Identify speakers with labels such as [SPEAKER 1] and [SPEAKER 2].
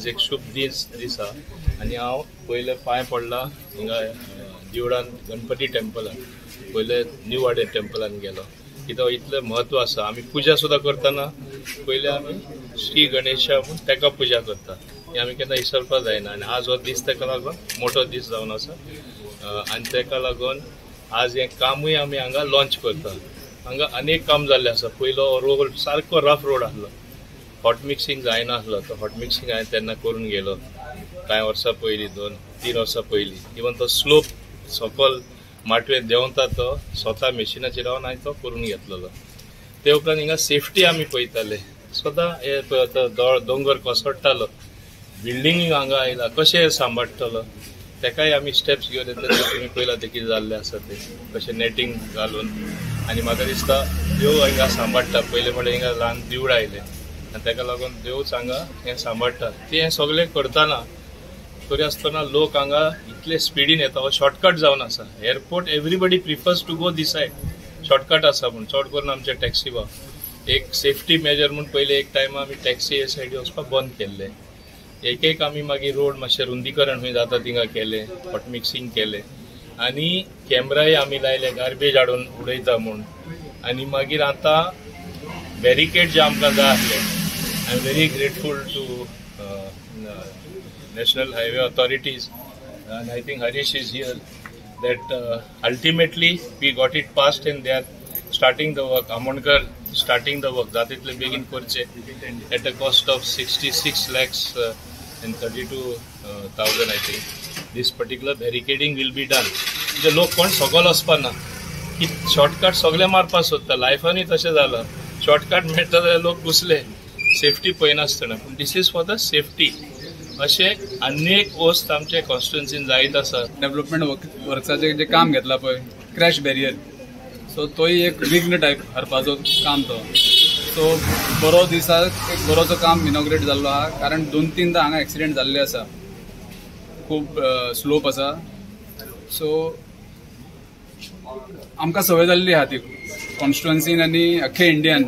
[SPEAKER 1] आज एक शुभ दीस दिसा आनी हांव पयले पांय पडला हिंगा देवळान गणपती टेम्पलान, पयले न्यू वाडे टेम्पलान गेलो. कित्याक इतलें म्हत्व आसा. आमी पुजा सुद्दां करतना पयले आमी श्री गणेशा म्हूण ताका पुजा करता, हें आमी केन्ना विसरपाक जायना. आनी आज हो दीस ताका लागून मोठो दीस जावन आसा आनी ताका लागून आज हें कामूय आमी हांगा लॉन्च करता. हांगा अनेक काम जाल्लें आसा. पयलो रोड सारको रफ रोड आसलो, हॉट मिक्सिंग जायना आसलो, तो हॉट मिक्सिंग हांवें तेन्ना करून गेलो कांय वर्सां पयलीं, 2-3 वर्सां पयलीं. इवन तो स्लोप सकल माटवे देंवता तो स्वता मेशिनाचेर रावन हांवें तो करून घेतलेलो. ते उपरांत हिंगा सेफ्टी आमी पळयताले स्वता. हे दोंगर कोसळटालो, बिल्डिंग हांगा आयला कशें सांबाळटलो तेकाय आमी स्टेप्स घेवन येतले. तुमी पळयला ते कितें जाल्लें आसा तें, कशें नेटींग घालून. आनी म्हाका दिसता देव हिंगा सांबाळटा. पयले म्हणल्यार हिंगा ल्हान देवळां आयलें आनी ताका लागून देवच हांगा हें सांबाळटा. तें हें सगळें करतना तरी आसतना लोक हांगा इतले स्पिडीन येता. हो शॉर्टकट जावन आसा airport. Everybody prefers to go this side, shortcut आसा म्हूण. चड करून आमचे टॅक्सी भाव एक सेफ्टी मेजर म्हूण पयले एक टायम आमी टॅक्सी हे सायडी वचपाक बंद केल्ले. एक एक आमी मागीर रोड मातशें रुंदीकरण खंय जाता थिंगा केलें, हॉट मिक्सिंग केलें आनी कॅमराय आमी लायले गार्बेज हाडून उडयता म्हूण. आनी मागीर आतां बॅरिकेड जे आमकां जाय आसले, I am very grateful to National Highway authorities and I think Harish is here that ultimately we got it passed and they are starting the work. Amonkar starting the work जाता तितले बेगीन करचे at a cost of 66 lakhs and 32,000 I think. This particular barricading will be done. म्हणजे लोक कोण सकल वचपा ना की शॉर्टकट सगळे मारपाक सोदता. लायफानूय तशें जालां, शॉर्टकट मेळटा जाल्यार लोक घुसले सेफ्टी पळयनासतना. पूण this is for the safety. अशें अनेक वस्त आमच्या कॉन्स्टिट्युएन्सीन जायत आसा.
[SPEAKER 2] डेव्हलपमेंट वर्क्साचें जें काम घेतलां पळय, क्रॅश बॅरियर, सो तोय एक विघ्न टायप हाडपाचो काम तो. सो बरो दिसा एक बरोसो काम इनॉग्रेट जाल्लो आहा, कारण 2-3दा हांगा एक्सिडेंट जाल्ले आसा, खूब स्लोप आसा. सो आमकां संवय जाल्ली आहा ती कॉन्स्टिट्युएन्सीन आनी अख्खे इंडियान